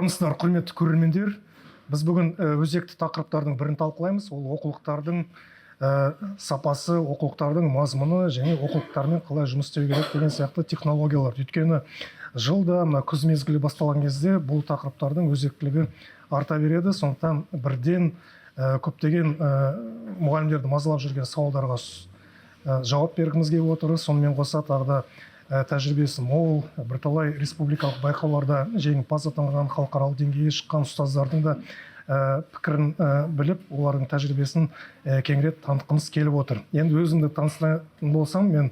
Армысыздар, құрметті көрермендер! Біз бүгін өзекті тақырыптардың бірін талқылаймыз. Ол оқулықтардың сапасы, оқулықтардың мазмұны және оқулықтармен қалай жұмыс істеу керек деген сияқты технологиялар. Өйткені жылда мына күз мезгілі басталған кезде бұл тақырыптардың өзектілігі арта береді. Сондықтан бірден көптеген мұғалімдерді мазалап жүрген сауалдарға жауап бергіміз келіп отыр. Сонымен қоса тағы да тәжірибесі мол, бірталай республикалық байқауларда жеңімпаз атанған, халықаралық деңгейге шыққан ұстаздардың да пікірін біліп, олардың тәжірибесін кеңірек танытқымыз келіп отыр. Енді өзімді таныстыратын болсам, мен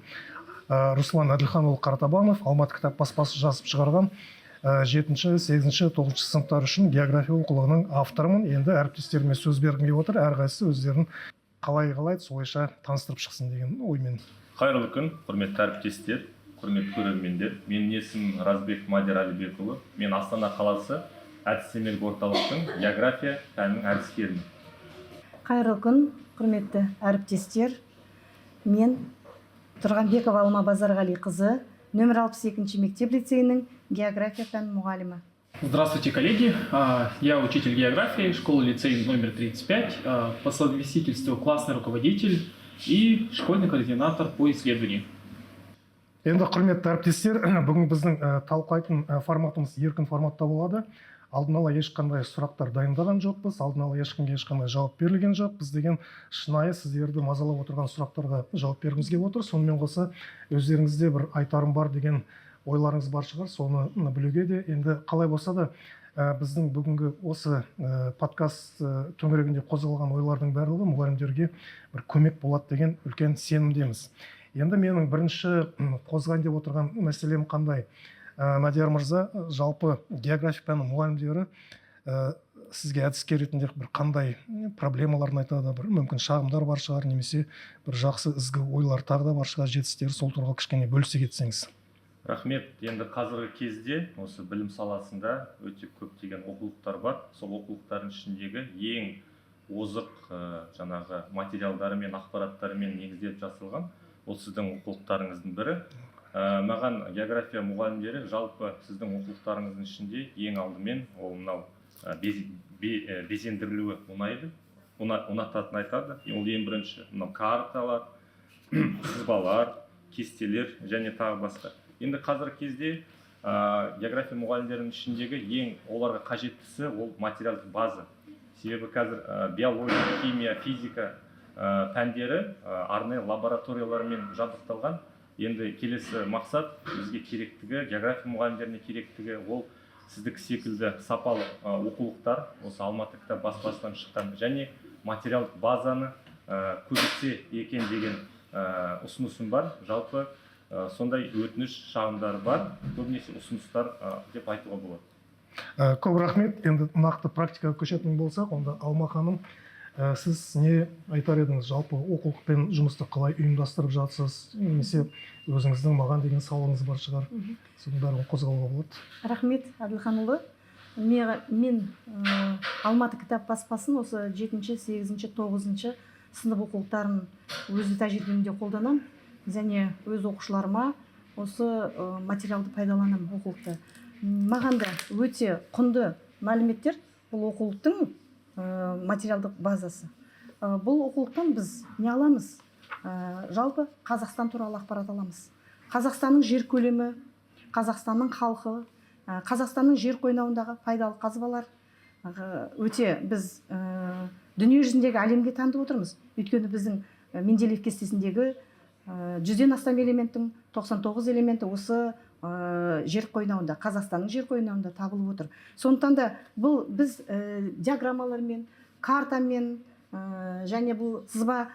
Руслан Әділханұлы Қаратабанов, «Алматы кітап» баспасы жазып шығарған жетінші, сегізінші, тоғызыншы сыныптар үшін география оқулығының авторымын. Енді әріптестеріме сөз бергім келіп отыр. Әрқайсысы өздерін қалай қалайды, солайша таныстырып шықсын деген оймен. Қайырлы күн, құрметті әріптестер, құрметті көрермендер! Менің есімім Разбек Мадияр Әлібекұлы. Мен Астана қаласы әдістемелік орталықтың география пәнінің әдіскерімін. Қайырлы күн, құрметті әріптестер! Мен Тұрғанбекова Алма Базарғалиқызы, нөмір 62 мектеп лицейінің география пән мұғалімі. Здравствуйте, коллеги. Я учитель географии школы лицей номер 35, по совместительству классный руководитель и школьный координатор по исследованию. Енді, құрметті әріптестер, бүгін біздің талқылайтын форматымыз еркін форматта болады. Алдын ала ешқандай сұрақтар дайындаған жоқпыз, алдын ала ешкімге ешқандай жауап берілген жоқ. Біз деген шынайы сіздерді мазалап отырған сұрақтарға жауап бергіміз келіп отыр. Сонымен қоса өздеріңізде бір айтарым бар деген ойларыңыз бар шығар, соны білуге де. Енді қалай болса да біздің бүгінгі осы подкаст төңірегінде қозғалған ойлардың барлығы мұғалімдерге бір көмек болады деген үлкен сенімдеміз. Енді менің бірінші қозғайын деп отырған мәселем қандай? Мадияр мырза, жалпы география пәнінің мұғалімдері сізге әдіскер ретінде бір қандай проблемаларын айтады? Бір мүмкін шағымдар бар шығар немесе бір жақсы, ізгі ойлар тағы да бар шығар, жетістіктері. Сол туралы кішкене бөлісе кетсеңіз. Рахмет. Енді қазіргі кезде осы білім саласында өте көптеген оқулықтар бар. Сол оқулықтардың ішіндегі ең озық жаңағы материалдарымен, ақпараттарымен негізделіп жасалған ол сіздің оқулықтарыңыздың бірі. Маған география мұғалімдері жалпы сіздің оқулықтарыңыздың ішінде ең алдымен ол мынау безендірілуі ұнайды, ұнататынын айтады. Ол ең бірінші мынау карталар, сызбалар, кестелер және тағы басқа. Енді қазіргі кезде география мұғалімдерінің ішіндегі ең оларға қажеттісі ол материалдық база. Себебі қазір биология, химия, физика пәндері арнайы лабораториялармен жабдықталған. Енді келесі мақсат, бізге керектігі, география мұғалімдеріне керектігі ол сіздікі секілді сапалы оқулықтар, осы «Алматы кітап» баспасынан шыққан және материалдық базаны көбейтсе екен деген ұсынысым бар. Жалпы сондай өтініш, шағымдар бар, көбінесе ұсыныстар деп айтуға болады. Көп рахмет. Енді нақты практикаға көшетін болсақ, онда Алма ханым, сіз не айтар едіңіз? Жалпы оқулықпен жұмысты қалай ұйымдастырып жатсыз немесе өзіңіздің маған деген сауалыңыз бар шығар, соның бәрін қозғауға болады. Рахмет, Әділханұлы. Мен «Алматы кітап» баспасын осы жетінші, сегізінші, тоғызыншы сынып оқулықтарын өз тәжірибемде қолданамын және өз оқушыларыма осы материалды пайдаланамын, оқулықты. Маған да өте құнды мәліметтер бұл оқулықтың материалдық базасы. Бұл оқулықтан біз не аламыз? Жалпы Қазақстан туралы ақпарат аламыз: Қазақстанның жер көлемі, Қазақстанның халқы, Қазақстанның жер қойнауындағы пайдалы қазбалар. Өте біз дүние жүзіндегі әлемге танытып отырмыз, өйткені біздің Менделеев кестесіндегі 100-ден астам элементтің 99 элементі осы жер қойнауында, Қазақстанның жер қойнауында табылып отыр. Сондықтан да бұл біз диаграммалармен, картамен және бұл сызба,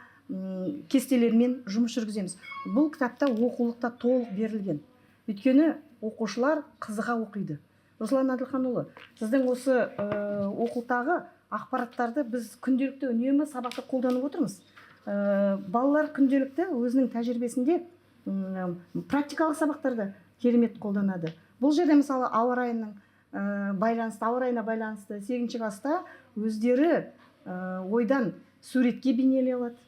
кестелермен жұмыс жүргіземіз. Бұл кітапта, оқулықта толық берілген, өйткені оқушылар қызыға оқиды. Руслан Әділханұлы, сіздің осы оқулықтағы ақпараттарды біз күнделікті үнемі сабақта қолданып отырмыз. Балалар күнделікті өзінің тәжірибесінде, практикалық сабақтарда керемет қолданады. Бұл жерде, мысалы, ауа райының байланысты, ауа райына байланысты сегізінші класста өздері ойдан суретке бейнелей алады,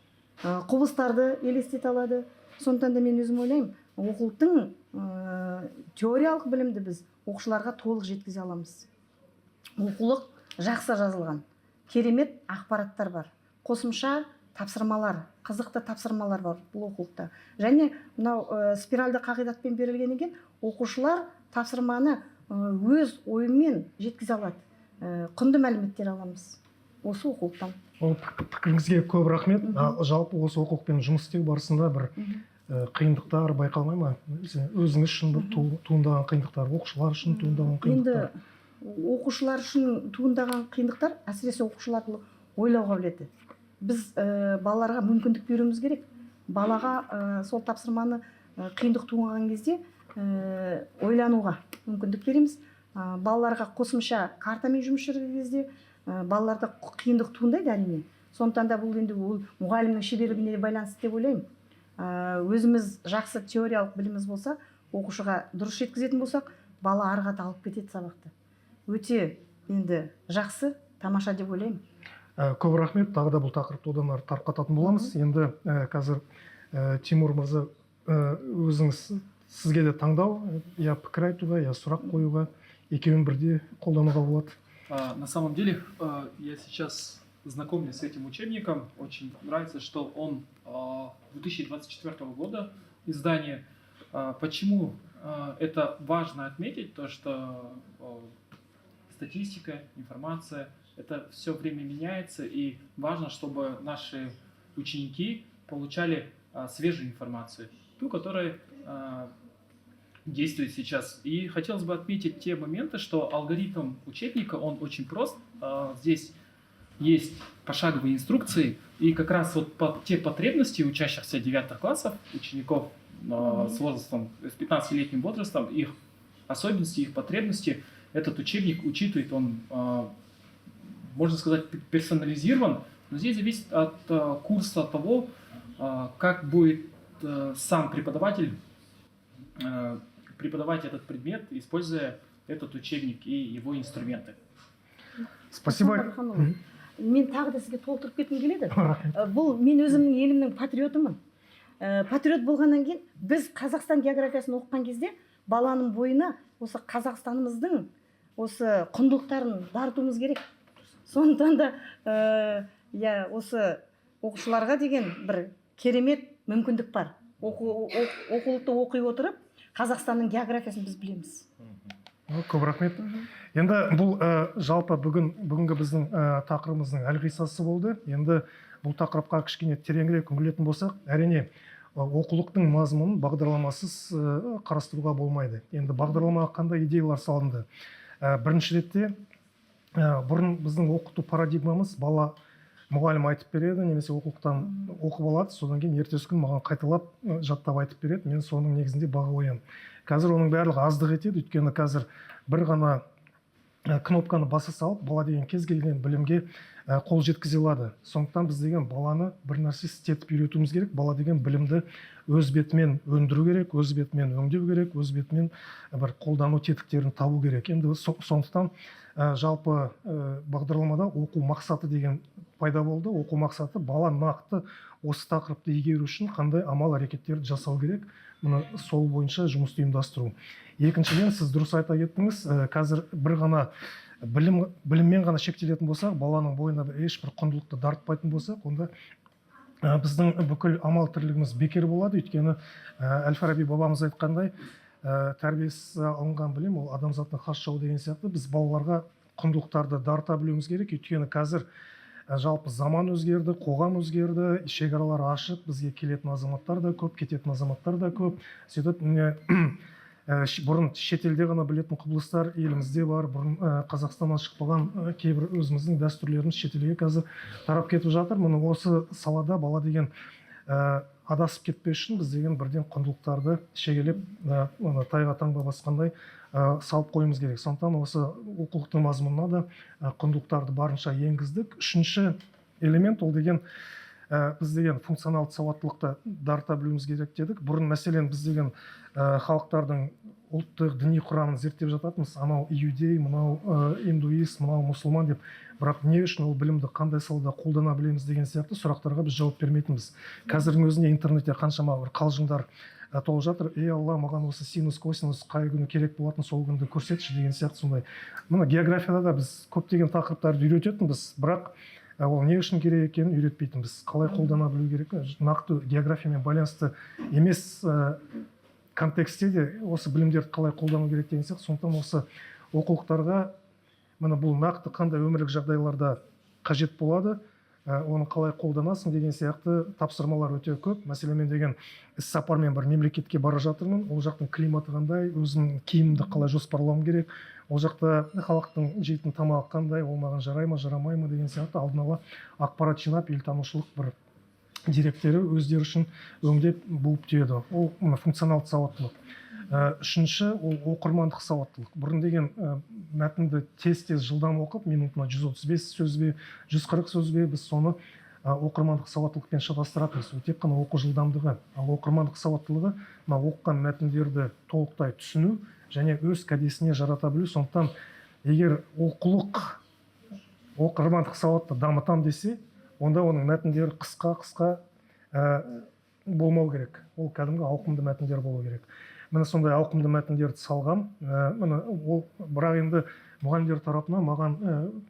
құбылыстарды елестете алады. Сондықтан да мен өзім ойлаймын, оқулықтың теориялық білімді біз оқушыларға толық жеткізе аламыз. Оқулық жақсы жазылған, керемет ақпараттар бар, қосымша тапсырмалар, қызықты тапсырмалар бар бұл оқулықта. Және мынау спиральді қағидатпен берілгеннен кейін оқушылар тапсырманы өз ойымен жеткізе алады. Құнды мәліметтер аламыз осы оқулықтан. Ол пікіріңізге көп рахмет. Жалпы осы оқулықпен жұмыс істеу барысында бір қиындықтар байқалмай ма? Өзіңіз үшін бір туындаған қиындықтар, оқушылар үшін туындаған Енді қиындықтар? оқушылар үшін туындаған қиындықтар, әсіресе оқушылардың ойлау қабілеті. Біз балаларға мүмкіндік беруіміз керек. Балаға сол тапсырманы қиындық туған кезде ойлануға мүмкіндік береміз. Балаларға қосымша картамен жұмыс жүрген кезде балаларда қиындық туындайды, әрине. Сондықтан да бұл енді ол мұғалімнің шеберлігіне де байланысты деп ойлаймын. Өзіміз жақсы теориялық біліміміз болса, оқушыға дұрыс жеткізетін болсақ, бала ары қарата алып кетеді сабақты. Өте енді жақсы, тамаша деп ойлаймын. Көп рахмет. Тағы да бұл тақырыпты одан ары тарқататын боламыз. Енді қазір Тимур мырза, өзіңіз, сізге де таңдау: я пікір айтуға, я сұрақ қоюға, екеуін бірде қолдануға болады. На самом деле, я сейчас знакомлюсь с этим учебником. Очень нравится, что он 2024 года издание. Почему это важно отметить? То, что статистика, информация, это все время меняется, и важно, чтобы наши ученики получали свежую информацию, ту, которая действует сейчас. И хотелось бы отметить те моменты, что алгоритм учебника, он очень прост. Здесь есть пошаговые инструкции, и как раз вот под те потребности учащихся девятых классов, учеников с возрастом, с 15-летним возрастом, их особенности, их потребности, этот учебник учитывает, он, можно сказать, персонализирован, но здесь зависит от курса того, как будет сам преподаватель преподавать этот предмет, используя этот учебник и его инструменты. Спасибо. Руслан Дарханұлы, мен тағы да сізге толықтырып кеткім келеді. Рахмет. Бұл мен өзімнің елімнің патриотымын. Патриот болғаннан кейін біз Қазақстан географиясын оқыған кезде баланың бойына осы Қазақстанымыздың осы құндылықтарын дарытуымыз керек. Сондықтан да иә, осы оқушыларға деген бір керемет мүмкіндік бар. Оқулықты оқи отырып, Қазақстанның географиясын біз білеміз. Көп рахмет. Енді бұл жалпы бүгінгі біздің тақырыбымыздың әлқиссасы болды. Енді бұл тақырыпқа кішкене тереңірек үңілетін болсақ, әрине, оқулықтың мазмұнын бағдарламасыз қарастыруға болмайды. Енді бағдарламаға қандай идеялар салынды? Бірінші ретте, бұрын біздің оқыту парадигмамыз: бала мұғалім айтып береді немесе оқулықтан оқып алады, содан кейін ертесі күні маған қайталап, жаттап айтып береді, мен соның негізінде баға қоямын. Қазір оның барлығы аздық етеді, өйткені қазір бір ғана кнопканы баса салып, бала деген кез келген білімге қол жеткізе алады. Сондықтан біз деген баланы бір нәрсе істетіп үйретуіміз керек. Бала деген білімді өз бетімен өндіру керек, өз бетімен өңдеу керек, өз бетімен бір қолдану тетіктерін табу керек. Енді сондықтан жалпы бағдарламада оқу мақсаты деген пайда болды. Оқу мақсаты: бала нақты осы тақырыпты игеру үшін қандай амал әрекеттерді жасау керек, мұны сол бойынша жұмысты ұйымдастыру. Екіншіден, сіз дұрыс айта кеттіңіз, қазір бір ғана біліммен ғана шектелетін болсақ, баланың бойына бір ешбір құндылықты дарытпайтын болсақ, онда біздің бүкіл амал тірлігіміз бекер болады. Өйткені әл Фараби бабамыз айтқандай, тәрбиесіз алынған білім ол адамзаттың хас жауы деген сияқты, біз балаларға құндылықтарды дарыта білуіміз керек. Өйткені қазір жалпы заман өзгерді, қоғам өзгерді, шекаралар ашық, бізге келетін азаматтар да көп, кететін азаматтар да көп. Сөйтіп міне, бұрын шетелде ғана білетін құбылыстар елімізде бар, бұрын Қазақстаннан шықпаған кейбір өзіміздің дәстүрлеріміз шетелге қазір тарап кетіп жатыр. Мұны осы салада бала деген адасып кетпес үшін біз деген бірден құндылықтарды шегелеп, ана тайға таңба басқандай салып қоюымыз керек. Сондықтан осы оқулықтың мазмұнына да құндылықтарды барынша енгіздік. Үшінші элемент ол деген біз деген функционалды сауаттылықты дарыта білуіміз керек дедік. Бұрын, мәселен, біз деген халықтардың Ұлттық діни құрамын зерттеп жататынбыз: анау иудей, мынау индуист, мынау мұсылман деп. Бірақ не үшін ол білімді қандай салада қолдана білеміз деген сияқты сұрақтарға біз жауап бермейтінбіз. Қазірдің өзінде интернетте қаншама бір қалжыңдар толып жатыр: «Ей, Алла, маған осы синус, косинус қай күні керек болатын, сол күнді көрсетші» деген сияқты. Сондай мына географияда да біз көптеген тақырыптарды үйрететінбіз, бірақ ол не үшін керек екенін үйретпейтінбіз, қалай қолдана білу керек, нақты географиямен байланысты емес контекстте де осы білімдерді қалай қолдану керек деген сияқты. Сондықтан осы оқулықтарға міне бұл нақты қандай өмірлік жағдайларда қажет болады, оны қалай қолданасың деген сияқты тапсырмалар өте көп. Мәселен, мен деген іс сапармен бір мемлекетке бара жатырмын, ол жақтың климаты қандай, өзім киімімді қалай жоспарлауым керек, ол жақта халықтың жейтін тамағы қандай, ол маған жарай ма, жарамай ма деген сияқты алдын ала ақпарат жинап, елтанушылық бір деректері өздері үшін өңдеп, буып түйеді. Ол мына функционалдық сауаттылық. Үшінші ол оқырмандық сауаттылық. Бұрын деген мәтінді тез тез жылдам оқып, минутына 135 сөз бе, 140 сөз бе, біз соны оқырмандық сауаттылықпен шатастыратынбыз. Ол тек қана оқу жылдамдығы. Ал оқырмандық сауаттылығы — мына оқыған мәтіндерді толықтай түсіну және өз кәдесіне жарата білу. Сондықтан егер оқулық оқырмандық сауатты дамытам десе, онда оның мәтіндері қысқа қысқа болмау керек, ол кәдімгі ауқымды мәтіндер болу керек. Міне, сондай ауқымды мәтіндерді салғам. Міне, ол бірақ енді мұғалімдер тарапынан маған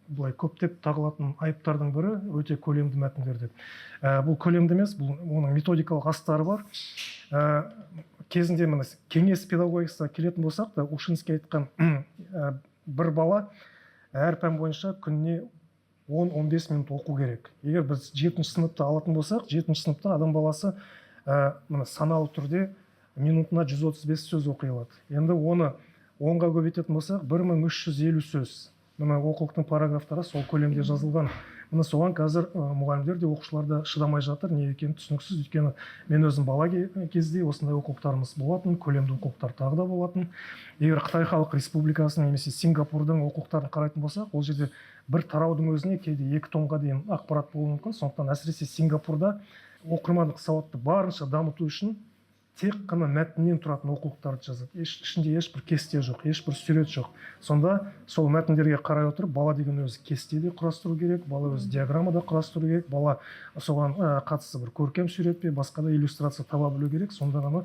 былай көптеп тағылатын айыптардың бірі — өте көлемді мәтіндер деп. Бұл көлемді емес, бұл оның методикалық астары бар. Кезінде міне кеңес педагогикасына келетін болсақ та, Ушинский айтқан: бір бала әр пән бойынша күніне 10-15 минут оқу керек. Егер біз жетінші сыныпты алатын болсақ, жетінші сыныпта адам баласы міне саналы түрде минутына 135 сөз оқи алады. Енді оны 10-ға көбейтетін болсақ, 1350 сөз. Мына оқулықтың параграфтары сол көлемде жазылған. Міне, соған қазір мұғалімдер де, оқушылар да шыдамай жатыр. Не екені түсініксіз, өйткені мен өзім бала кезде осындай оқулықтарымыз болатын, көлемді оқулықтар тағы да болатын. Егер Қытай Халық Республикасының немесе Сингапурдың оқулықтарын қарайтын болсақ, ол жерде бір тараудың өзіне кейде 2 томға дейін ақпарат болуы мүмкін. Сондықтан әсіресе Сингапурда оқырмандық сауатты барынша дамыту үшін тек қана мәтіннен тұратын оқулықтарды жазады. Ішінде ешбір кесте жоқ, ешбір сурет жоқ. Сонда сол мәтіндерге қарай отырып, бала деген өзі кесте де құрастыру керек, бала өзі диаграмма да құрастыру керек, бала соған қатысты бір көркем сурет пе, басқа да иллюстрация таба білу керек. Сонда ғана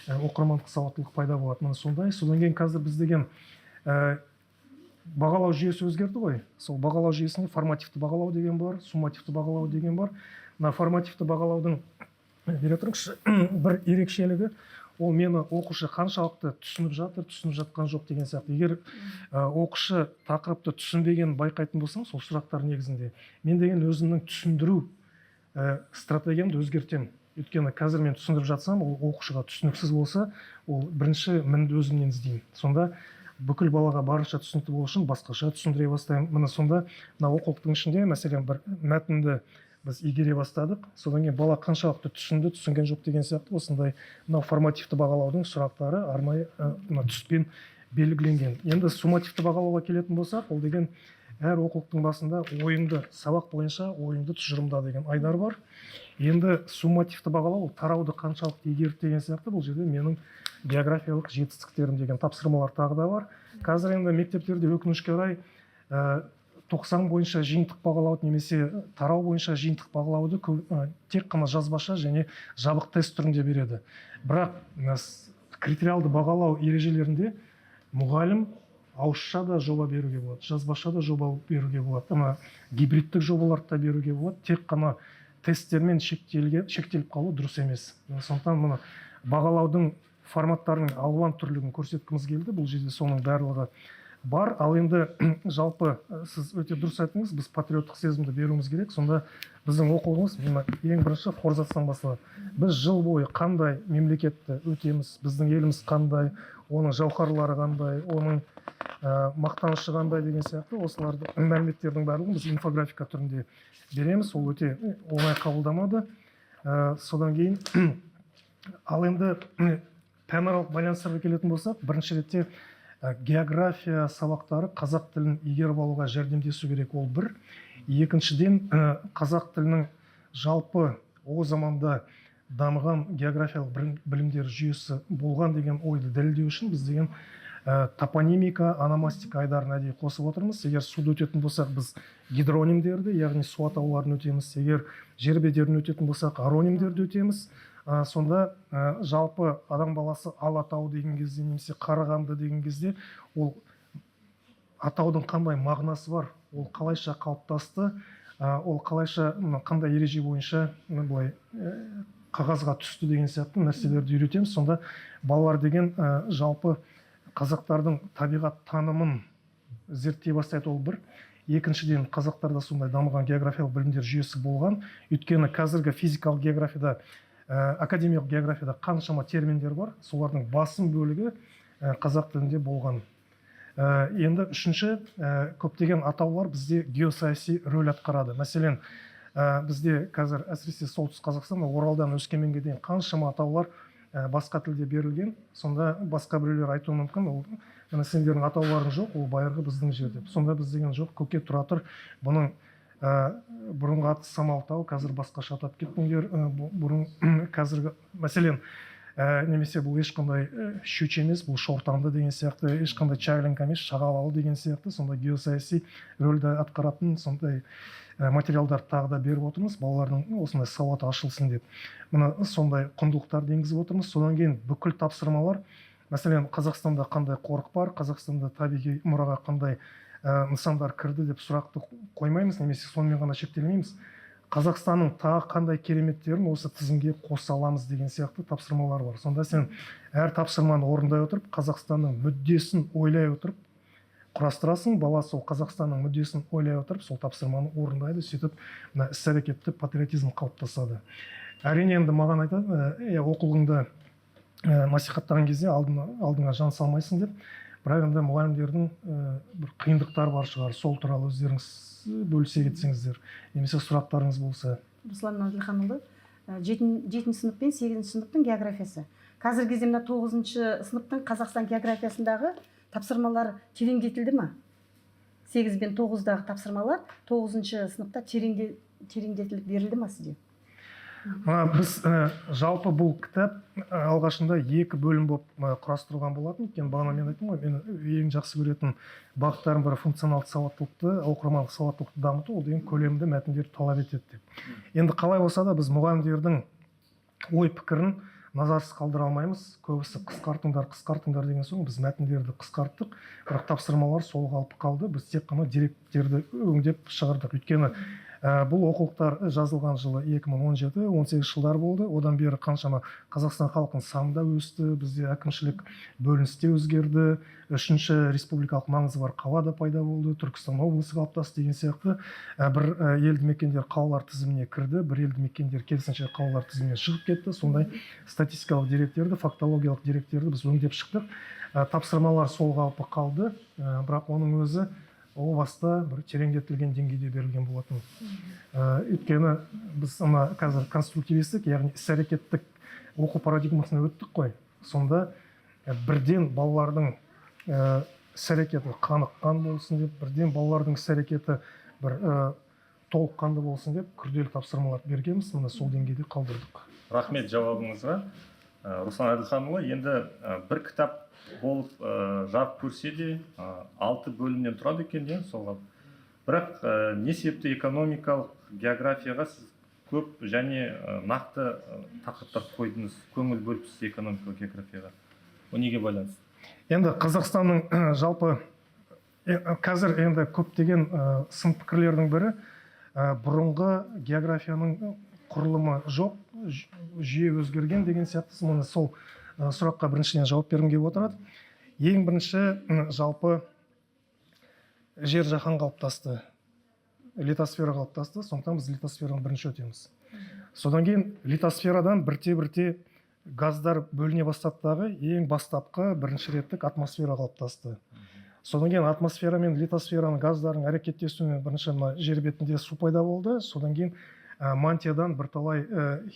оқырмандық сауаттылық пайда болады. Міне, сондай. Содан кейін қазір біз деген бағалау жүйесі өзгерді ғой. Сол бағалау жүйесінде формативті бағалау деген бар, суммативті бағалау деген бар. Мына формативті бағалаудың, бере тұрыңызшы, бір ерекшелігі — ол мені оқушы қаншалықты түсініп жатыр, түсініп жатқан жоқ деген сияқты. Егер оқушы тақырыпты түсінбегенін байқайтын болсам, сол сұрақтар негізінде мен деген өзімнің түсіндіру стратегиямды өзгертемін. Өйткені қазір мен түсіндіріп жатсам, ол оқушыға түсініксіз болса, ол бірінші мінді өзімнен іздеймін. Сонда бүкіл балаға барынша түсінікті болу үшін басқаша түсіндіре бастаймын. Міне, сонда мына оқулықтың ішінде, мәселен, бір мәтінді біз игере бастадық, содан кейін бала қаншалықты түсінді, түсінген жоқ деген сияқты осындай мынау формативті бағалаудың сұрақтары арнайы мына түспен белгіленген. Енді суммативті бағалауға келетін болсақ, ол деген әр оқулықтың басында «Ойыңды сабақ бойынша ойыңды тұжырымда» деген айдар бар. Енді суммативті бағалау — ол тарауды қаншалықты игерді деген сияқты. Бұл жерде «Менің географиялық жетістіктерім» деген тапсырмалар тағы да бар. Қазір енді мектептерде, өкінішке орай, 90 бойынша жиынтық бағалауды немесе тарау бойынша жиынтық бағалауды тек қана жазбаша және жабық тест түрінде береді. Бірақ мына критериалды бағалау ережелерінде мұғалім ауызша да жоба беруге болады, жазбаша да жоба беруге болады, ана гибридтік жобаларды да беруге болады. Тек қана тесттермен шектеліп қалу дұрыс емес. Сондықтан мына бағалаудың форматтарының алуан түрлігін көрсеткіміз келді. Бұл жерде соның барлығы бар. Ал енді жалпы сіз өте дұрыс айттыңыз, біз патриоттық сезімді беруіміз керек. Сонда біздің оқуымыз мына ең бірінші форзацтан басталады. Біз жыл бойы қандай мемлекетті өтеміз, біздің еліміз қандай, оның жауһарлары қандай, оның мақтанышы қандай деген сияқты осыларды, мәліметтердің барлығын біз инфографика түрінде береміз. Ол өте оңай қабылдамады. Содан кейін ал енді пәнаралық байланыстарға келетін болсақ, бірінші ретте география сабақтары қазақ тілін игеріп алуға жәрдемдесу керек, ол бір. Екіншіден, қазақ тілінің жалпы о заманда дамыған географиялық білімдер жүйесі болған деген ойды дәлелдеу үшін біз деген топонимика, ономастика айдарын әдейі қосып отырмыз. Егер суды өтетін болсақ, біз гидронимдерді, яғни су атауларын өтеміз. Егер жер бедерін өтетін болсақ, аронимдерді өтеміз. Сонда жалпы адам баласы Алатау деген кезде немесе Қарағанды деген кезде ол атаудың қандай мағынасы бар, ол қалайша қалыптасты, ол қалайша қандай ереже бойынша былай қағазға түсті деген сияқты нәрселерді үйретеміз. Сонда балалар деген жалпы қазақтардың табиғат танымын зерттей бастайды, ол бір. Екіншіден, қазақтарда сондай дамыған географиялық білімдер жүйесі болған. Өйткені қазіргі физикалық географияда, академиялық географияда қаншама терминдер бар, солардың басым бөлігі қазақ тілінде болған. Енді үшінші, көптеген атаулар бізде геосаяси рөл атқарады. Мәселен, бізде қазір әсіресе Солтүстік Қазақстанда Оралдан Өскеменге дейін қаншама атаулар басқа тілде берілген. Сонда басқа біреулер айтуы мүмкін, ол мына сендердің атауларың жоқ, ол байырғы біздің жер деп. Сонда біз деген жоқ, көке, тұра тұр, бұның бұрынғы аты Самалтау, қазір басқаша атап кеттіңдер. Бұрын қазіргі мәселен, немесе бұл ешқандай Щучье емес, бұл Шортанды деген сияқты, ешқандай Чаглинка емес, Шағалалы деген сияқты. Сондай геосаяси рөлді атқаратын сондай материалдарды тағы да беріп отырмыз, балалардың осындай сауаты ашылсын деп. Мына сондай құндылықтарды енгізіп отырмыз. Содан кейін бүкіл тапсырмалар, мәселен, Қазақстанда қандай қорық бар, Қазақстанда табиғи мұраға қандай нысандар кірді деп сұрақты қоймаймыз немесе сонымен ғана шектелмейміз. Қазақстанның тағы қандай кереметтерін осы тізімге қоса аламыз деген сияқты тапсырмалар бар. Сонда сен әр тапсырманы орындай отырып, Қазақстанның мүддесін ойлай отырып құрастырасың. Бала сол Қазақстанның мүддесін ойлай отырып сол тапсырманы орындайды. Сөйтіп мына іс әрекетті патриотизм қалыптасады. Әрине, енді маған айтады, оқулығыңды насихаттаған кезде алдыңа жан салмайсың деп. Бірақ енді мұғалімдердің бір қиындықтары бар шығар, сол туралы өздеріңіз бөлісе кетсеңіздер немесе сұрақтарыңыз болса. Руслан Әділханұлы, жетінші сынып пен сегізінші сыныптың географиясы, қазіргі кезде мына тоғызыншы сыныптың Қазақстан географиясындағы тапсырмалар тереңдетілді ма? Сегіз бен тоғыздағы тапсырмалар тоғызыншы сыныпта тереңдетіліп берілді ма сізде? Мына біз жалпы бұл кітап алғашында екі бөлім болып құрастырылған болатын. Өйткені бағана мен айттым ғой, мен ең жақсы көретін бағыттарым бірі функционалдық сауаттылықты, оқырмандық сауаттылықты дамыту, ол деген көлемді мәтіндер талап етеді деп. Енді қалай болса да біз мұғалімдердің ой пікірін назарсыз қалдыра алмаймыз. Көбісі қысқартыңдар, қысқартыңдар деген соң біз мәтіндерді қысқарттық, бірақ тапсырмалар сол қалпы қалды. Біз тек қана деректерді өңдеп шығардық. Өйткені бұл оқулықтар жазылған жылы 2017-18 жылдар болды. Одан бері қаншама Қазақстан халқының саны да өсті, бізде әкімшілік бөлініс те өзгерді, үшінші республикалық маңызы бар қала да пайда болды, Түркістан облысы қалыптасты деген сияқты. Бір елді мекендер қалалар тізіміне кірді, бір елді мекендер керісінше қалалар тізімінен шығып кетті. Сондай статистикалық деректерді, фактологиялық деректерді біз өңдеп шықтық. Тапсырмалар сол қалпы қалды, бірақ оның өзі о баста бір тереңдетілген деңгейде берілген болатын. Өйткені біз ана қазір конструктивистік, яғни іс әрекеттік оқу парадигмасына өттік қой. Сонда бірден балалардың іс әрекеті қаныққан болсын деп, бірден балалардың іс әрекеті бір толыққанды болсын деп күрделі тапсырмалар бергенбіз. Міне, сол деңгейде қалдырдық. Рахмет жауабыңызға. Руслан Әділханұлы, енді бір кітап болып жарық көрсе де, алты бөлімнен тұрады екен, иә, сол. Бірақ не себепті экономикалық географияға сіз көп және нақты тақырыптар қойдыңыз, көңіл бөліпсіз экономикалық географияға? Ол неге байланысты? Енді Қазақстанның жалпы қазір енді көптеген сын пікірлердің бірі, бұрынғы географияның құрылымы жоқ, жүйе өзгерген деген сияқты. Міне, сол сұраққа біріншіден жауап бергім келіп отырады. Ең бірінші, жалпы жер жаһан қалыптасты, литосфера қалыптасты. Сондықтан біз литосфераны бірінші өтеміз. Содан кейін литосферадан бірте бірте газдар бөліне бастады дағы, ең бастапқы бірінші реттік атмосфера қалыптасты. Содан кейін атмосфера мен литосфераның газдарының әрекеттесуімен бірінші мына жер бетінде су пайда болды. Содан кейін мантиядан бірталай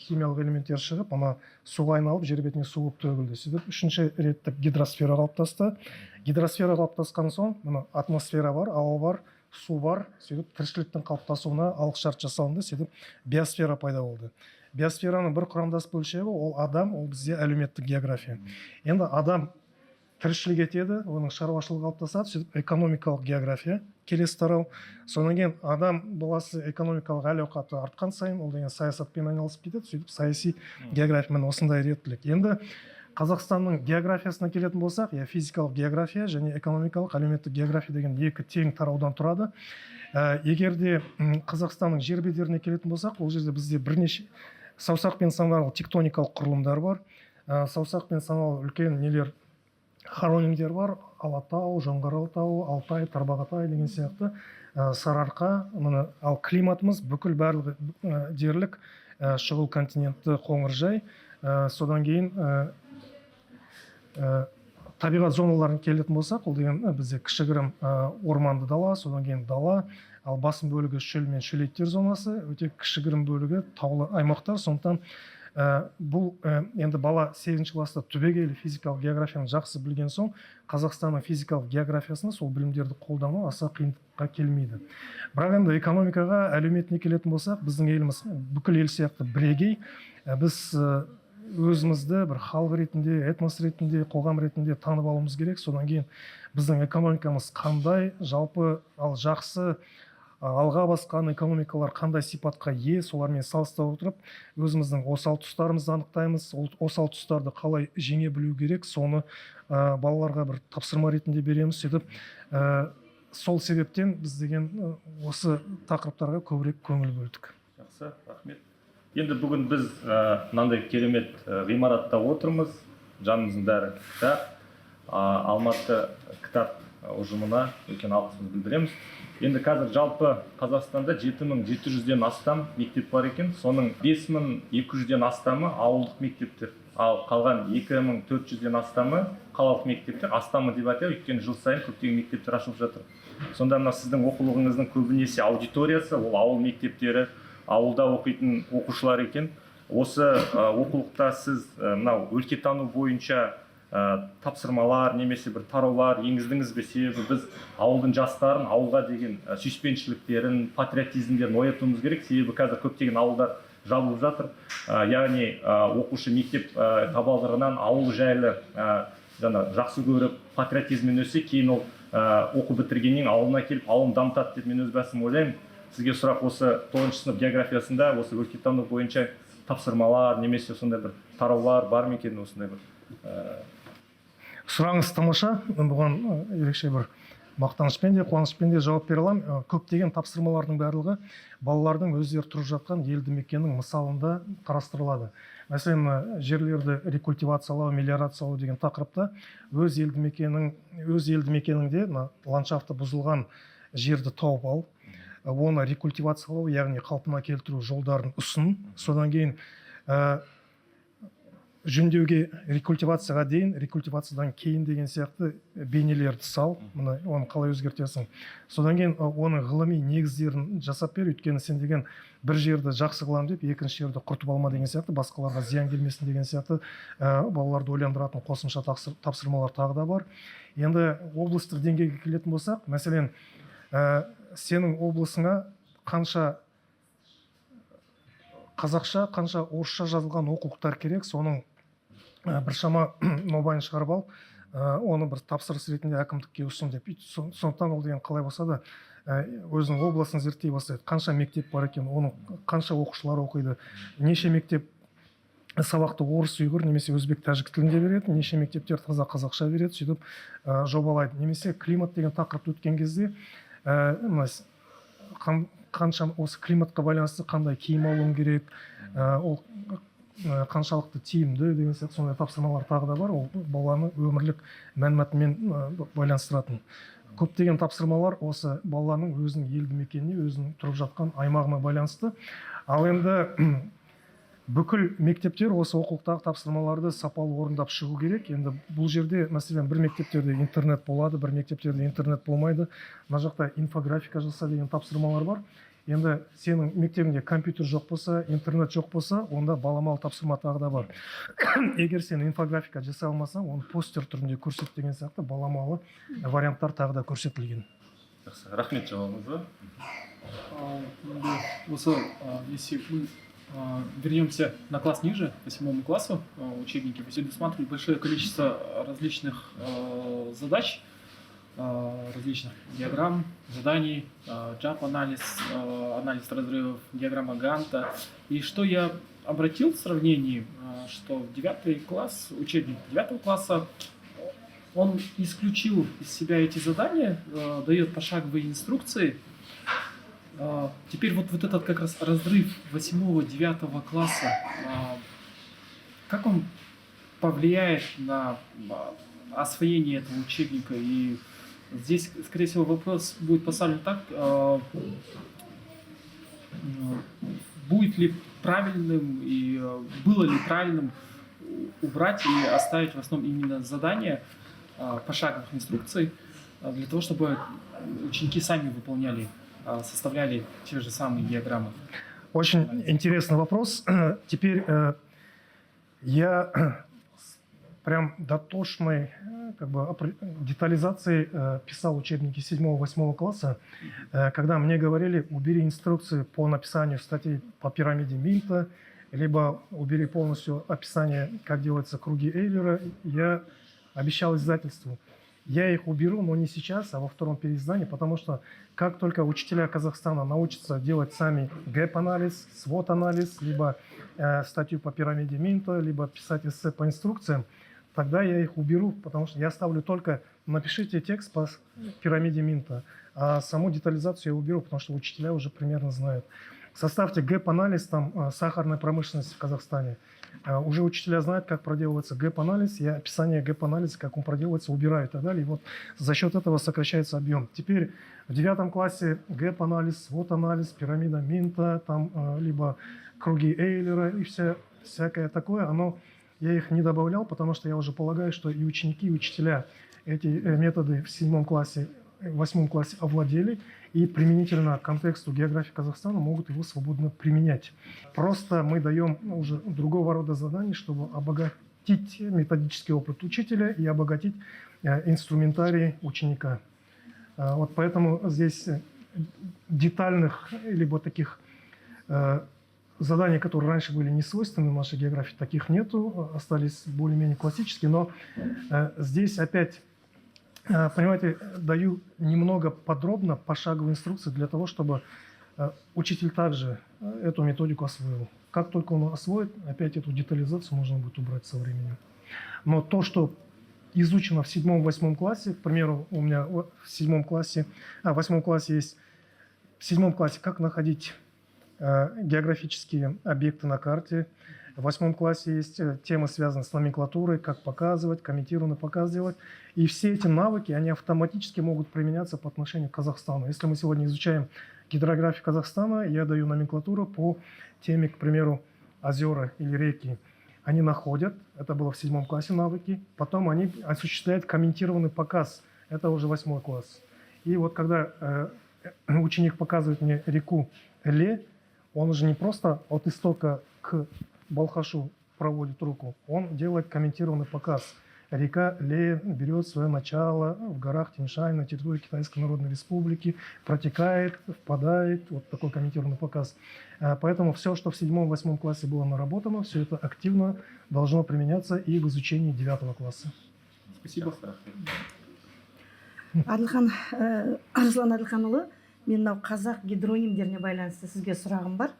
химиялық элементтер шығып, ана суға айналып, жер бетіне су болып төгілді. Сөйтіп үшінші реттік гидросфера қалыптасты. Гидросфера қалыптасқан соң мына атмосфера бар, ауа бар, су бар, сөйтіп тіршіліктің қалыптасуына алғышарт жасалынды. Сөйтіп биосфера пайда болды. Биосфераның бір құрамдас бөлшегі ол адам, ол бізде әлеуметтік география. Енді адам тіршілік етеді, оның шаруашылығы қалыптасады, сөйтіп экономикалық география келесі тарау. Содан кейін адам баласы экономикалық әл ауқаты артқан сайын, ол деген саясатпен айналысып кетеді, сөйтіп саяси география. Міне, осындай реттілік. Енді Қазақстанның географиясына келетін болсақ, иә, физикалық география және экономикалық, әлеуметтік география деген екі тең тараудан тұрады. Егер де Қазақстанның жер бедеріне келетін болсақ, ол жерде бізде бірнеше саусақпен санарлық тектоникалық құрылымдар бар. Саусақпен саналы үлкен нелер, хоронимдер бар: Алатау, Жоңғар Алатауы, Алтай, Тарбағатай деген сияқты, Сарыарқа, міне. Ал климатымыз бүкіл барлығы дерлік шұғыл континентті қоңыржай. Содан кейін табиғат зоналарына келетін болсақ, ол деген бізде кішігірім орманды дала, содан кейін дала, ал басым бөлігі шөл мен шөлейттер зонасы, өте кішігірім бөлігі таулы аймақтар. Сондықтан бұл енді бала сегізінші класста түбегейлі физикалық географияны жақсы білген соң, Қазақстанның физикалық географиясына сол білімдерді қолдану аса қиындыққа келмейді. Бірақ енді экономикаға, әлеуметіне келетін болсақ, біздің еліміз бүкіл ел сияқты бірегей. Біз өзімізді бір халық ретінде, этнос ретінде, қоғам ретінде танып алуымыз керек. Содан кейін біздің экономикамыз қандай жалпы, ал жақсы, алға басқан экономикалар қандай сипатқа ие, солармен салыстыра отырып, өзіміздің осал тұстарымызды анықтаймыз. Ол осал тұстарды қалай жеңе білу керек, соны балаларға бір тапсырма ретінде береміз. Сөйтіп сол себептен біз деген осы тақырыптарға көбірек көңіл бөлдік. Жақсы, рахмет. Енді бүгін біз мынандай керемет ғимаратта отырмыз, жанымыздың бәрі кітап. Алматы кітап ұжымына үлкен алғысымызды білдіреміз. Енді қазір жалпы Қазақстанда 7700-ден астам мектеп бар екен. Соның 5200-ден астамы ауылдық мектептер, ал қалған 2400-ден астамы қалалық мектептер. Астамы деп айтайық, өйткені жыл сайын көптеген мектептер ашылып жатыр. Сонда мына сіздің оқулығыңыздың көбінесе аудиториясы ол ауыл мектептері, ауылда оқитын оқушылар екен. Осы оқулықта сіз мынау өлкетану бойынша тапсырмалар немесе бір тараулар енгіздіңіз бе? Себебі біз ауылдың жастарын ауылға деген сүйіспеншіліктерін, патриотизмдерін оятуымыз керек, себебі қазір көптеген ауылдар жабылып жатыр. Яғни оқушы мектеп табалдырығынан ауыл жайлы жаңа жақсы көріп, патриотизммен өссе, кейін ол оқу бітіргеннен кейін ауылына келіп, ауылын дамытады деп мен өз басым ойлаймын. Сізге сұрақ: осы тоғызыншы сынып географиясында осы өлкетану бойынша тапсырмалар немесе сондай бір тараулар бар ма екен, осындай бір Сұрағыңыз тамаша. Мен бұған ерекше бір мақтанышпен де, қуанышпен де жауап бере аламын. Көптеген тапсырмалардың барлығы балалардың өздері тұрып жатқан елді мекеннің мысалында қарастырылады. Мәселен, мына жерлерді рекультивациялау, мелиорациялау деген тақырыпта өз елді мекеніңде мына ландшафты бұзылған жерді тауып ал, оны рекультивациялау, яғни қалпына келтіру жолдарын ұсын. Содан кейін жөндеуге, рекультивацияға дейін, рекультивациядан кейін деген сияқты бейнелерді сал, мына оны қалай өзгертесің. Содан кейін оның ғылыми негіздерін жасап бер, өйткені сен деген бір жерді жақсы қыламын деп, екінші жерді құртып алма деген сияқты, басқаларға зиян келмесін деген сияқты балаларды ойландыратын қосымша тапсырмалар тағы да бар. Енді облыстық деңгейге келетін болсақ, мәселен, сенің облысыңа қанша қазақша, қанша орысша жазылған оқулықтар керек, соның біршама нобайын шығарып ал, оны бір тапсырыс ретінде әкімдікке ұсын деп. Сондықтан ол деген қалай болса да өзінің облысын зерттей бастайды: қанша мектеп бар екен, оның қанша оқушылар оқиды, неше мектеп сабақты орыс, ұйғыр немесе өзбек, тәжік тілінде береді, неше мектептер таза қазақша береді. Сөйтіп жобалайды. Немесе климат деген тақырыпты өткен кезде мына қанша осы климатқа байланысты қандай киім алуың керек, ол қаншалықты тиімді деген сияқты сондай тапсырмалар тағы да бар. Ол баланы өмірлік мәнмәтінмен байланыстыратын көптеген тапсырмалар осы баланың өзінің елді мекеніне, өзінің тұрып жатқан аймағына байланысты. Ал енді бүкіл мектептер осы оқулықтағы тапсырмаларды сапалы орындап шығу керек. Енді бұл жерде, мәселен, бір мектептерде интернет болады, бір мектептерде интернет болмайды. Мына жақта инфографика жаса деген тапсырмалар бар. Енді сенің мектебіңде компьютер жоқ болса, интернет жоқ болса, онда баламалы тапсырма тағы да бар: егер сен инфографика жасай алмасаң, оны постер түрінде көрсет деген сияқты баламалы варианттар тағы да көрсетілген. Жақсы, рахмет жауабыңызға. Енді осы если мы Вернемся на класс ниже, восьмому классу. Учебники предусматривают большое количество различных задач, различных диаграмм, заданий, gap-анализ, анализ разрывов, диаграмма Ганта. И что я обратил в сравнении, что в девятый класс, учебник девятого класса, он исключил из себя эти задания, дает пошаговые инструкции. Теперь вот этот как раз разрыв восьмого-девятого класса, как он повлияет на освоение этого учебника? И здесь, скорее всего, вопрос будет поставлен так: будет ли правильным и было ли правильным убрать и оставить в основном именно задания пошаговых инструкций для того, чтобы ученики сами выполняли, составляли те же самые диаграммы? Очень интересный вопрос. Теперь я с прям дотошной как бы детализацией писал учебники 7-8 класса, когда мне говорили: убери инструкции по написанию статей по пирамиде Минта, либо убери полностью описание, как делаются круги Эйлера, я обещал издательству: я их уберу, но не сейчас, а во втором переиздании, потому что, как только учителя Казахстана научатся делать сами gap-анализ, SWOT-анализ, либо статью по пирамиде Минта, либо писать эссе по инструкциям, тогда я их уберу, потому что я ставлю только «напишите текст по пирамиде Минта», а саму детализацию я уберу, потому что учителя уже примерно знают. Составьте gap-анализ там, сахарной промышленности в Казахстане. Уже учителя знают, как проделывается gap-анализ. Я описание gap-анализа, как он проделывается, убираю и так далее. И вот за счет этого сокращается объем. Теперь в девятом классе gap-анализ, SWOT-анализ, пирамида Минта, там, либо круги Эйлера и всякое такое, оно, я их не добавлял, потому что я уже полагаю, что и ученики, и учителя эти методы в седьмом классе, в восьмом классе овладели и применительно к контексту географии Казахстана могут его свободно применять. Просто мы даем, ну, уже другого рода задания, чтобы обогатить методический опыт учителя и обогатить инструментарий ученика. Вот поэтому здесь детальных либо таких заданий, которые раньше были не свойственны нашей географии, таких нету, остались более-менее классические, но здесь опять, понимаете, даю немного подробно пошаговые инструкции для того, чтобы учитель также эту методику освоил. Как только он освоит, опять эту детализацию можно будет убрать со временем. Но то, что изучено в седьмом-восьмом классе, к примеру, у меня в седьмом классе, в восьмом классе есть, в седьмом классе как находить географические объекты на карте. В восьмом классе есть темы, связанные с номенклатурой, как показывать, комментированный показ делать. И все эти навыки, они автоматически могут применяться по отношению к Казахстану. Если мы сегодня изучаем гидрографию Казахстана, я даю номенклатуру по теме, к примеру, озера или реки. Они находят, это было в седьмом классе навыки, потом они осуществляют комментированный показ, это уже восьмой класс. И вот когда ученик показывает мне реку Іле, он уже не просто от истока к Балхашу проводит руку, он делает комментированный показ. Река Іле берет свое начало в горах Тянь-Шань на территории Китайской Народной Республики, протекает, впадает. Вот такой комментированный показ. Поэтому все, что в седьмом-восьмом классе было наработано, все это активно должно применяться и в изучении девятого класса. Спасибо. Жақсы, рахмет. Әділхан, Арслан Әділханұлы, мен мынау қазақ гидронимдеріне байланысты сізге сұрағым бар.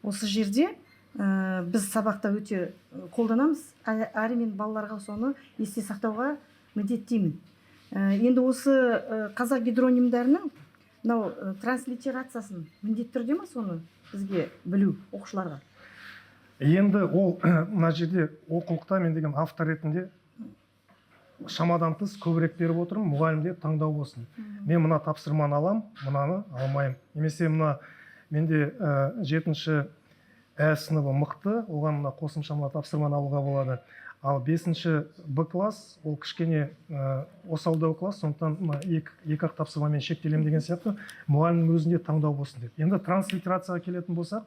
Осы жерде біз сабақта өте қолданамыз, әрі мен балаларға соны есте сақтауға міндеттеймін. Енді осы қазақ гидронимдерінің мынау транслитерациясын міндетті түрде ма соны бізге білу оқушыларға? Енді ол мына жерде оқулықта мен деген автор ретінде шамадан тыс көбірек беріп отырмын. Мұғалімде таңдау болсын: мен мына тапсырманы алам, мынаны алмаймын, немесе мына менде жетінші ә сыныбы мықты, оған мына қосымша мына тапсырманы алуға болады, ал бесінші б класс ол кішкене осалдау класс, сондықтан мына екі ақ тапсырмамен шектелемін деген сияқты. Мұғалімнің өзінде таңдау болсын деп. Енді транслитерацияға келетін болсақ,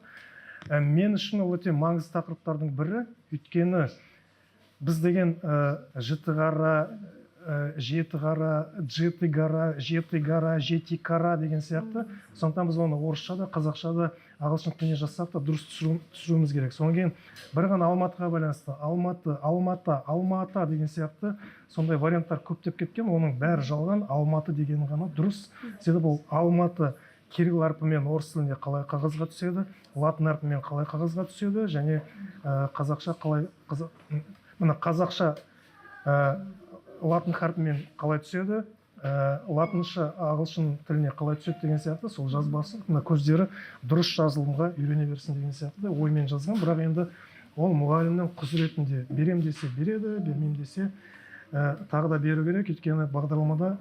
мен үшін ол өте маңызды тақырыптардың бірі, өйткені біз деген жітіқара Жетіқара, Джетыгара, Жетыгара, Жетикара деген сияқты. Сондықтан біз оны орысша да, қазақша да, ағылшын тіліне жазсақ та, дұрыс түсіруіміз керек. Содан кейін бір ғана Алматыға байланысты Алматы, Алмата, Алма Ата деген сияқты сондай варианттар көптеп кеткен. Оның бәрі жалған, Алматы деген ғана дұрыс. Себебі ол Алматы кирилл әрпімен орыс тілінде қалай қағазға түседі, латын әрпімен қалай қағазға түседі және қазақша қалай, мына қазақша латын харпімен қалай түседі, латынша ағылшын тіліне қалай түседі деген сияқты, сол жазбасы, мына көздері дұрыс жазылымға үйрене берсін деген сияқты оймен жазған. Бірақ енді ол мұғалімнің құзыретінде: берем десе береді, бермеймін десе, тағы да беру керек. Өйткені бағдарламада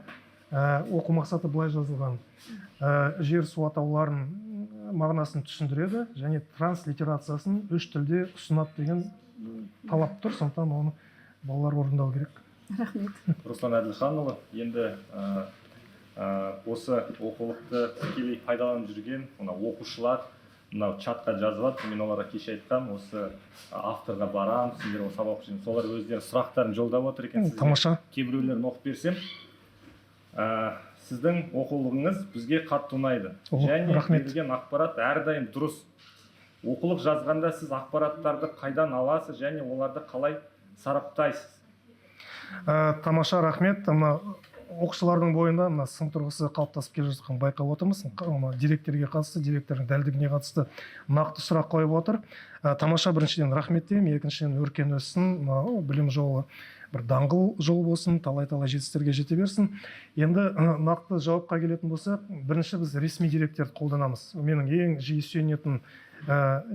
оқу мақсаты былай жазылған: жер су атауларын мағынасын түсіндіреді және транслитерациясын үш тілде ұсынады деген талап тұр. Сондықтан оны балалар орындау керек. Рахмет. Руслан Әділханұлы, енді осы оқулықты тікелей пайдаланып жүрген мына оқушылар мынау чатқа жазып жатыр. Мен оларға кеше айтқанмын, осы авторға барамын, сендер осы сабақ оқып жүрген. Солар өздері сұрақтарын жолдап отыр екен сізге. Тамаша. Кейбіреулерін оқып берсем. Сіздің оқулығыңыз бізге қатты ұнайды О, және рахмет. берілген ақпарат әрдайым дұрыс. Оқулық жазғанда сіз ақпараттарды қайдан аласыз және оларды қалай сараптайсыз? Тамаша, рахмет. Мына оқушылардың бойында мына сын тұрғысы қалыптасып келе жатқанын байқап отырмыз. Мына деректерге қатысты, деректердің дәлдігіне қатысты нақты сұрақ қойып отыр. Тамаша, біріншіден, рахмет деймін, екіншіден, өркен өссін, мынау білім жолы бір даңғыл жол болсын, талай талай жетістіктерге жете берсін. Енді нақты жауапқа келетін болсақ, бірінші, біз ресми деректерді қолданамыз. Менің ең жиі сүйенетін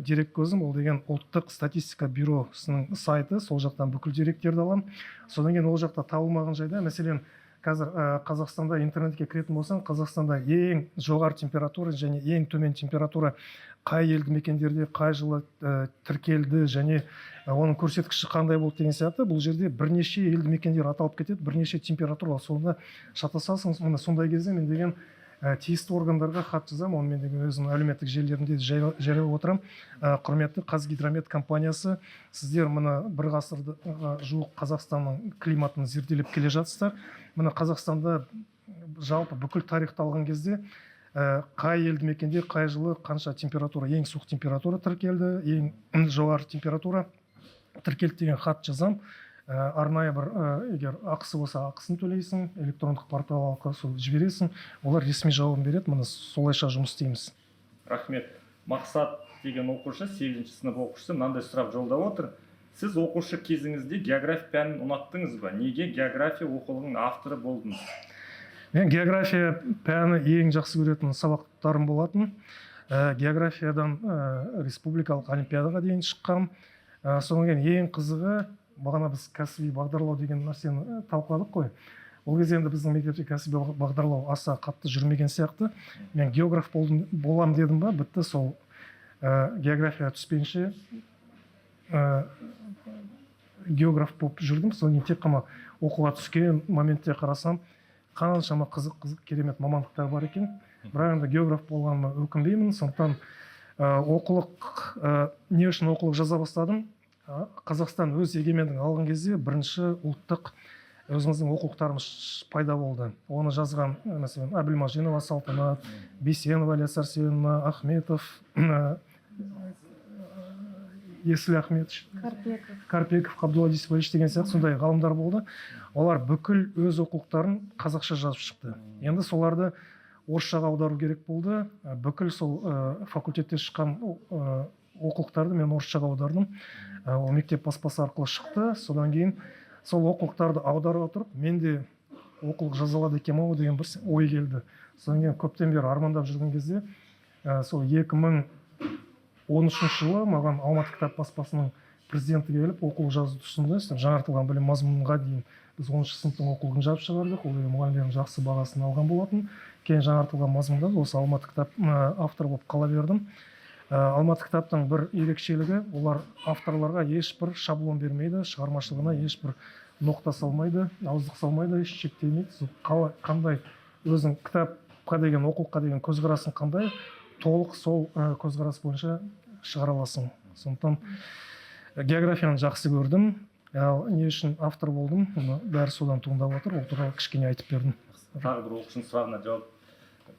дерек көзім ол деген Ұлттық статистика бюросының сайты. Сол жақтан бүкіл деректерді аламын. Содан кейін ол жақта табылмаған жайда, мәселен, қазір Қазақстанда интернетке кіретін болсаң, Қазақстанда ең жоғары температура және ең төмен температура қай елді мекендерде қай жылы тіркелді және оның көрсеткіші қандай болды деген сияқты, бұл жерде бірнеше елді мекендер аталып кетеді, бірнеше температура, сонда шатасасың. Міне, сондай кезде мен деген тиісті органдарға хат жазамын. Оны мен деген өзімнің әлеуметтік желілерімде жариялап отырамын. Құрметті Қазгидромет компаниясы, сіздер мына бір ғасырға жуық Қазақстанның климатын зерделеп келе жатсыздар. Міне, Қазақстанда жалпы бүкіл тарихты алған кезде қай елді мекенде қай жылы қанша температура, ең суық температура тіркелді, ең жоғары температура тіркелді деген хат жазамын. Арнайы бір егер ақысы болса, ақысын төлейсің, электрондық портал арқылы сол жібересің, олар ресми жауабын береді. Міне, солайша жұмыс істейміз. Рахмет. Мақсат деген оқушы, сегізінші сынып оқушысы, мынандай сұрақ жолдап отыр: сіз оқушы кезіңізде география пәнін ұнаттыңыз ба? Неге география оқулығының авторы болдыңыз? Мен география пәні ең жақсы көретін сабақтарым болатын. Географиядан республикалық олимпиадаға дейін шыққам. Содан кейін ең қызығы, бағана біз кәсіби бағдарлау деген нәрсені талқыладық қой. Ол кезде енді біздің мектепте кәсіби бағдарлау аса қатты жүрмеген сияқты. Мен географ болдым, болам дедім ба, бітті, сол географияға түспейінше географ болып жүрдім. Содан кейін тек қана оқуға түскен моментте қарасам, қаншама қызық қызық керемет мамандықтар бар екен. Бірақ енді географ болғаныма өкінбеймін. Сондықтан оқулық, не үшін оқулық жаза бастадым? Қазақстан өз егемендігін алған кезде бірінші ұлттық өзіміздің оқулықтарымыз пайда болды. Оны жазған мәселен, Әбілмажинова Салтанат, Бейсенова Әлия Сәрсеновна, Ахметов Есіл Ахметович, Карпеков. Карпеков Қабдолла Дүйсебаевич деген сияқты сондай ғалымдар болды. Олар бүкіл өз оқулықтарын қазақша жазып шықты. Енді соларды орысшаға аудару керек болды. Бүкіл сол факультетте шыққан оқулықтарды мен орысшаға аудардым. Ол мектеп баспасы арқылы шықты. Содан кейін сол оқулықтарды аудара отырып, мен де оқулық жаза алады екенмін ау деген бір ой келді. Содан кейін көптен бері армандап жүрген кезде сол 2013 жылы маған Алматы кітап баспасының президенті келіп, оқулық жазуды ұсынды. Сол жаңартылған білім мазмұнға дейін біз 10-сыныптың оқулығын жазып шығардық. Ол деген мұғалімдердің жақсы бағасын алған болатын. Кейін жаңартылған мазмұнда осы Алматы кітап автор болып қала бердім. Алматы кітаптың бір ерекшелігі: олар авторларға ешбір шаблон бермейді, шығармашылығына ешбір ноқта салмайды, ауыздық салмайды, еш шектемейді. Сол қандай өзің кітапқа деген, оқулыққа деген көзқарасың қандай, толық сол көзқарас бойынша шығара аласың. Сондықтан географияны жақсы көрдім. Ал не үшін автор болдым, мұны бәрі содан туындап отыр. Ол туралы кішкене айтып бердім. Тағы бір оқушының сұрағына жауап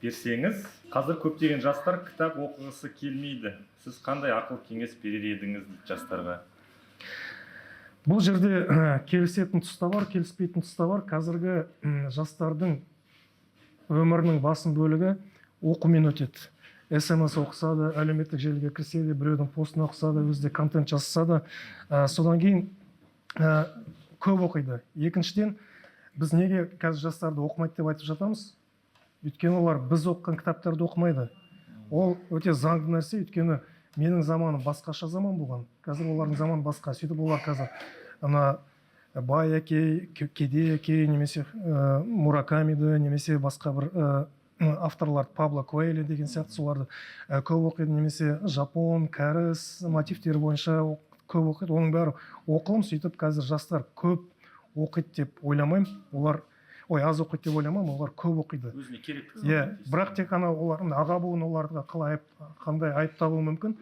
берсеңіз. Қазір көптеген жастар кітап оқығысы келмейді, сіз қандай ақыл кеңес берер едіңіз дейді жастарға? Бұл жерде келісетін тұс та бар, келіспейтін тұс та бар. Қазіргі жастардың өмірінің басым бөлігі оқумен өтеді. СМС оқыса да, әлеуметтік желіге кірсе де, біреудің постын оқыса да, өзі де контент жазса да, содан кейін көп оқиды. Екіншіден, біз неге қазір жастарды оқымайды деп айтып жатамыз? Өйткені олар біз оқыған кітаптарды оқымайды. Ол өте заңды нәрсе, өйткені менің заманым басқаша заман болған, қазір олардың заманы басқа. Сөйтіп, олар қазір ана бай әке, кедей әке немесе Муракамиді немесе басқа бір авторлар, Пабло Коэльо деген сияқты, соларды көп оқиды немесе жапон, кәріс мотивтері бойынша көп оқиды. Оның бәрі оқылым. Сөйтіп, қазір жастар көп оқиды деп ойламаймын, олар, ой, аз оқиды деп ойламаймын, олар көп оқиды. Өзіне керекті. Иә, бірақ тек қана олар, мына аға буын, оларға қалай айып, қандай айып табуы мүмкін?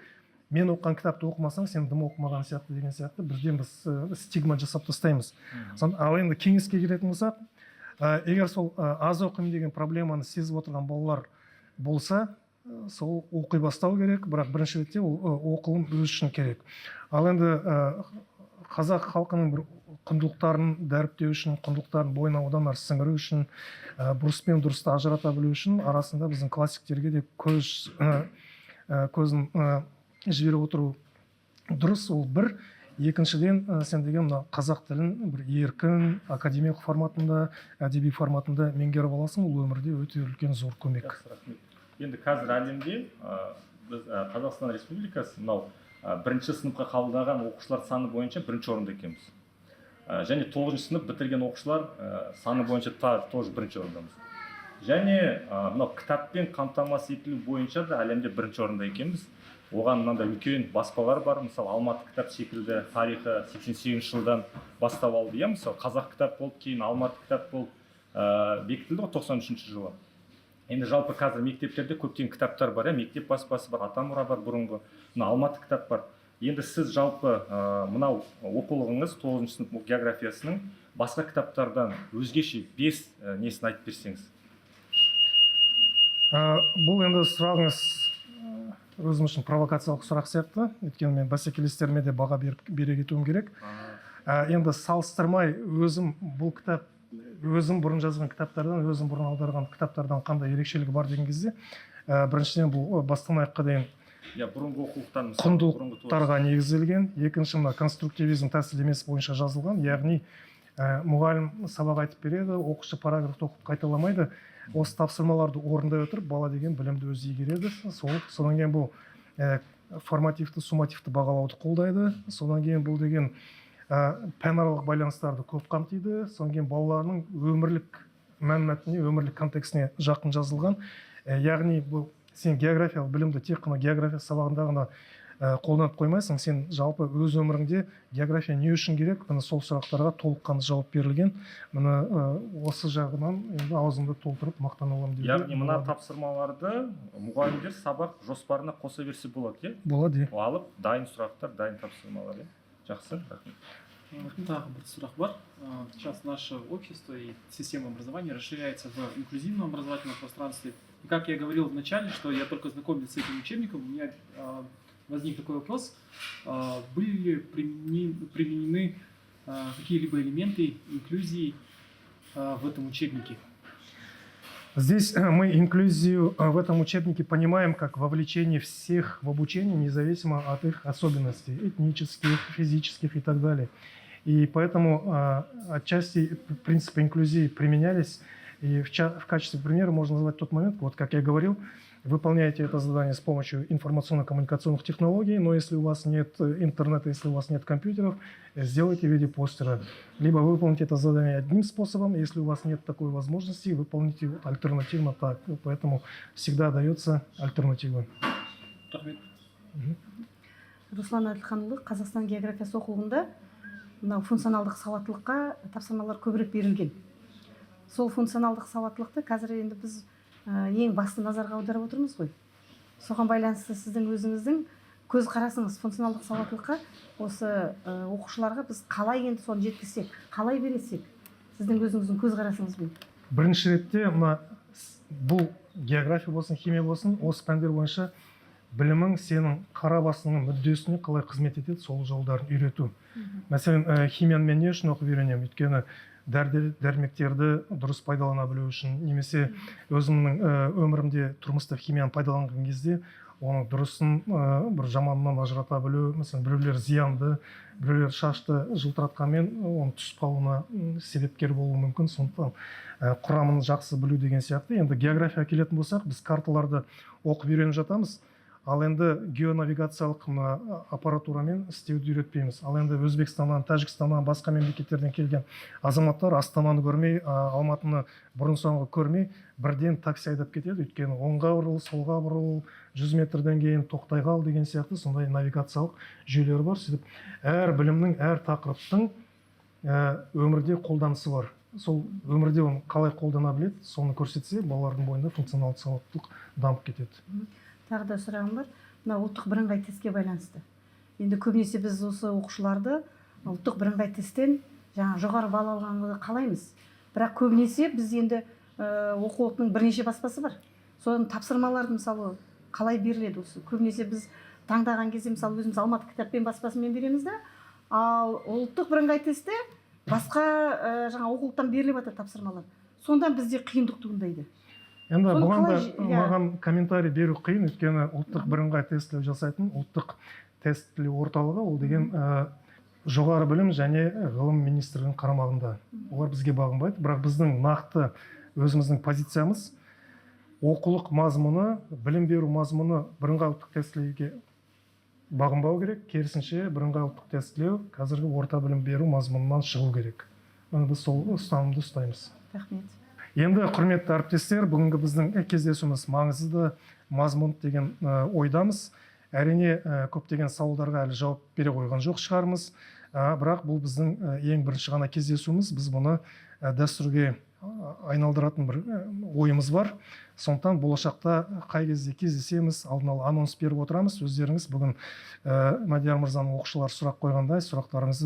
Мен оқыған кітапты оқымасаң, сен дым оқымаған сияқты деген сияқты бірден біз стигма жасап тастаймыз. Ал енді кеңеске келетін болсақ, егер сол аз оқимын деген проблеманы сезіп отырған балалар болса, сол оқи бастау керек. Бірақ бірінші ретте ол оқылым өз үшін керек. Ал енді қазақ халқының бір құндылықтарын дәріптеу үшін, құндылықтарын бойына одан ары сіңіру үшін, бұрыс пен дұрысты ажырата білу үшін арасында біздің классиктерге де көзін жіберіп отыру дұрыс. Ол бір. Екіншіден, сен деген мына қазақ тілін бір еркін академиялық форматында, әдеби форматында меңгеріп аласың. Ол өмірде өте үлкен зор көмек. Жақсы, рахмет. Енді қазір әлемде біз, Қазақстан Республикасы мынау бірінші сыныпқа қабылдаған оқушылар саны бойынша бірінші орында екенбіз. Және тоғызыншы сынып бітірген оқушылар саны бойынша тоже бірінші орындамыз. Және мынау кітаппен қамтамасыз етілу бойынша да әлемде бірінші орында екенбіз. Оған мынандай үлкен баспалар бар, мысалы, Алматы кітап секілді, тарихы 88 жылдан бастау алды, иә. Мысалы, Қазақ кітап болып, кейін Алматы кітап болып бекітілді ғой 93 жылы. Енді жалпы қазір мектептерде көптеген кітаптар бар, иә, мектеп баспасы бар, Атамұра бар, бұрынғы мына Алматы кітап бар. Енді сіз жалпы мынау оқулығыңыз, тоғызыншы сынып географиясының басқа кітаптардан өзгеше бес несін айтып берсеңіз. Бұл енді сұрағыңыз өзім үшін провокациялық сұрақ сияқты, өйткені мен бәсекелестеріме де баға беріп, бере кетуім керек. Енді салыстырмай, өзім бұл кітап өзім бұрын жазған кітаптардан, өзім бұрын аударған кітаптардан қандай ерекшелігі бар деген кезде, біріншіден, бұл бастан аяққа дейін Иә, бұрынғы оқулықтан, мысалы, бұрынғы құндылықтарға негізделген. Екінші, мына конструктивизм тәсілдемесі бойынша жазылған, яғни мұғалім сабақ айтып береді, оқушы параграфты оқып қайталамайды. Осы тапсырмаларды орындай отырып, бала деген білімді өзі игереді. Сол, содан кейін бұл формативті, суммативті бағалауды қолдайды. Содан кейін бұл деген пәнаралық байланыстарды көп қамтиды. Содан кейін балалардың өмірлік мән мәтініне, өмірлік контекстіне жақын жазылған. Яғни бұл сен географиялық білімді тек қана география сабағында ғана қолданып қоймайсың, сен жалпы өз өміріңде география не үшін керек, міне, сол сұрақтарға толыққанды жауап берілген. Міне, осы жағынан енді аузымды толтырып мақтана аламын деуге Яғни мына болады. тапсырмаларды мұғалімдер сабақ жоспарына қоса берсе болады, иә? Болады, иә. Алып, дайын сұрақтар, дайын тапсырмалар, иә. Жақсы, рахмет. Тағы бір сұрақ бар. Сейчас наше общество и система образования расширяется в инклюзивном образовательном пространстве. И как я говорил в начале, что я только знакомился с этим учебником, у меня возник такой вопрос: были ли применены какие-либо элементы инклюзии в этом учебнике? Здесь мы инклюзию в этом учебнике понимаем как вовлечение всех в обучение, независимо от их особенностей, этнических, физических и так далее. И поэтому отчасти принципы инклюзии применялись. И в качестве примера можно назвать тот момент, вот как я говорил, выполняете это задание с помощью информационно-коммуникационных технологий, но если у вас нет интернета, если у вас нет компьютеров, сделайте в виде постера. Либо выполните это задание одним способом, если у вас нет такой возможности, выполните вот альтернативно так. Поэтому всегда дается альтернатива. Рахмет. Мгм. Руслан Әділханұлы, Қазақстан географиясы оқулығында мынау функционалдық сауаттылыққа тапсырмалар көбірек берілген. Сол функционалдық сауаттылықты қазір енді біз ең басты назарға аударып отырмыз ғой. Соған байланысты сіздің өзіңіздің Көзқарасыңыз функционалдық сауаттылыққа, осы оқушыларға біз қалай енді соны жеткізсек, қалай бересек, сіздің өзіңіздің көзқарасыңызбен? Бірінші ретте мына бұл география болсын, химия болсын, осы пәндер бойынша білімің сенің қара басыңның мүддесіне қалай қызмет етеді, сол жолдарын үйрету. Мәселен, химияны мен не үшін оқып үйренемін? Өйткені дәрі дәрмектерді дұрыс пайдалана білу үшін немесе өзімнің өмірімде, тұрмыста химияны пайдаланған кезде оның дұрысын бір жаманынан ажырата білу. Мәселен, біреулер зиянды, біреулер шашты жылтыратқанмен, оның түсіп қалуына себепкер болуы мүмкін. Сондықтан құрамын жақсы білу деген сияқты. Енді географияға келетін болсақ, біз карталарды оқып үйреніп жатамыз, ал енді геонавигациялық мына аппаратурамен істеуді үйретпейміз. Ал енді Өзбекстаннан, Тәжікстаннан, басқа мемлекеттерден келген азаматтар Астананы көрмей, Алматыны бұрын соңғы көрмей, бірден такси айдап кетеді. Өйткені оңға бұрыл, солға бұрыл, 100 метрден кейін тоқтай қал деген сияқты сондай навигациялық жүйелер бар. Сөйтіп, әр білімнің, әр тақырыптың өмірде қолданысы бар. Сол өмірде оны қалай қолдана біледі, соны көрсетсе, балалардың бойында функционалдық сауаттылық дамып кетеді. Тағы да сұрағым бар, мына ұлттық бірыңғай тестке байланысты. Енді көбінесе біз осы оқушыларды ұлттық бірыңғай тесттен жаңа жоғары балл алғанды қалаймыз. Бірақ көбінесе біз енді оқулықтың бірнеше баспасы бар, соның тапсырмаларды, мысалы, қалай беріледі? Осы көбінесе біз таңдаған кезде, мысалы, өзіміз Алматы кітаппен баспасымен береміз да, ал ұлттық бірыңғай тестте басқа жаңа оқулықтан беріліп жатыр тапсырмалар. Сонда бізде қиындық туындайды. Енді Соны бұған да қалай иә. маған комментарий беру қиын, өйткені ұлттық бірыңғай тестілеу жасайтын Ұлттық тестілеу орталығы, ол деген жоғары білім және ғылым министрлігінің қарамағында, олар бізге бағынбайды. Бірақ біздің нақты өзіміздің позициямыз: оқулық мазмұны, білім беру мазмұны бірыңғай ұлттық тестілеуге бағынбау керек, керісінше, бірыңғай ұлттық тестілеу қазіргі орта білім беру мазмұнынан шығу керек. Міне, біз сол ұстанымды ұстаймыз. Рахмет. Енді, құрметті әріптестер, бүгінгі біздің кездесуіміз маңызды, мазмұнды деген ойдамыз. Әрине, көптеген сауалдарға әлі жауап бере қойған жоқ шығармыз. Бірақ бұл біздің ең бірінші ғана кездесуіміз. Біз бұны дәстүрге айналдыратын бір ойымыз бар. Сондықтан болашақта қай кезде кездесеміз, алдын ала анонс беріп отырамыз. Өздеріңіз бүгін Мадияр мырзаның оқушылары сұрақ қойғандай, сұрақтарыңызды